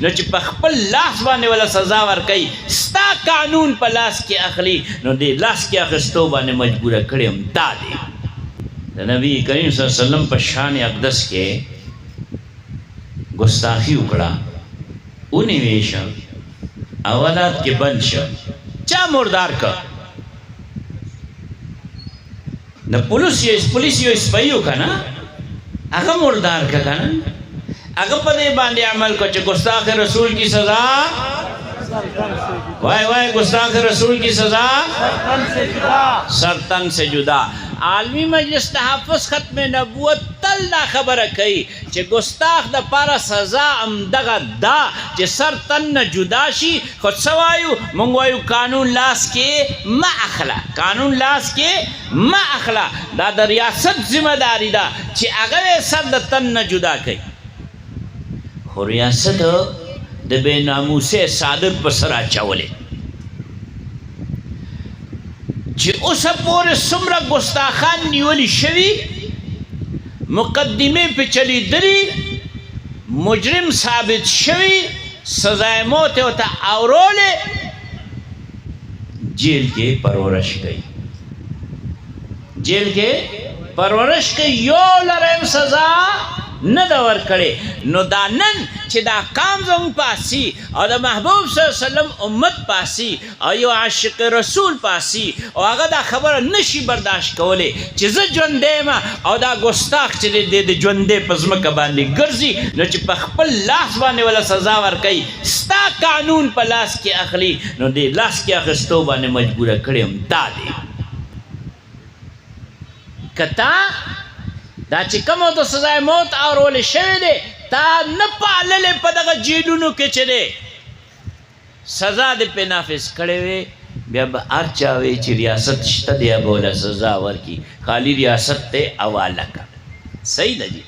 نو چې په خپل لاس باندې ولا سزا ورکوي، ستا قانون په لاس کې اخلي، نو دې لاس کې اخیستو باندې مجبوره کړی هم تا دی. د نبی کریم صلی الله علیه وسلم په شان اقدس کې ګستاخي وکړه، ونیوی شه، اولاد کې بند شه، چا مردار که؟ د پولیس یو پولیس یو سپیو کنه، هغه مردار که کنه. هغه په دې باندې عمل کو چې ګستاخ رسول کی سزا، وای وای، ګستاخ رسول کی سزا سر تن سے جدا۔ عالمی مجلس تحفظ ختم نبوت تل دا خبره کوي چې ګستاخ د پاره سزا هم دغه دا چې سر تن نه جدا شي. خو څه وایو مونږ؟ وایو قانون لاس کې مه اخله، قانون لاس کې مه اخله. دا د ریاست ذمہ داری ده چې هغه سر د تن نه جدا کوي، خو ریاست د بې ناموسۍ څادر په سر اچولی چې اوسه پورې څومره ګستاخان نیولي شوي، مقدمې پې چلیدلي، مجرم ثابت شوي، سزای موت یې ورته اورولې، جیل کې پرورش کوي، جیل کې پرورش کوي، یو لره هم سزا نه ده ورکړې. نو دا نن چې دا قام زموږ پاسي او د محبوب صلی الله علیه وسلم امت پاسي او یو عاشق رسول پاسي او هغه دا خبره نشي برداشت کولی چې زه ژوندی یم او دا ګستاخ چې دی د ژوندی په ځمکه باندې ګرځي، نو چې په خپل لاس باندې وله سزا ورکوي، ستا قانون په لاس کې اخلي، نو دې لاس کې اخیستو باندې مجبوره کړی هم تا دی. که تا دا چې کوم د سزای موت اورول شوی دی، تا نه پاللې، په دغه جیلونو کې چې دی سزا دې پې نافذ کړې وي، بیا به هر چا وی چې ریاست شته دی، به وله سزا ورکړي. خالی ریاست ته حواله کړه. صحیح ده جی.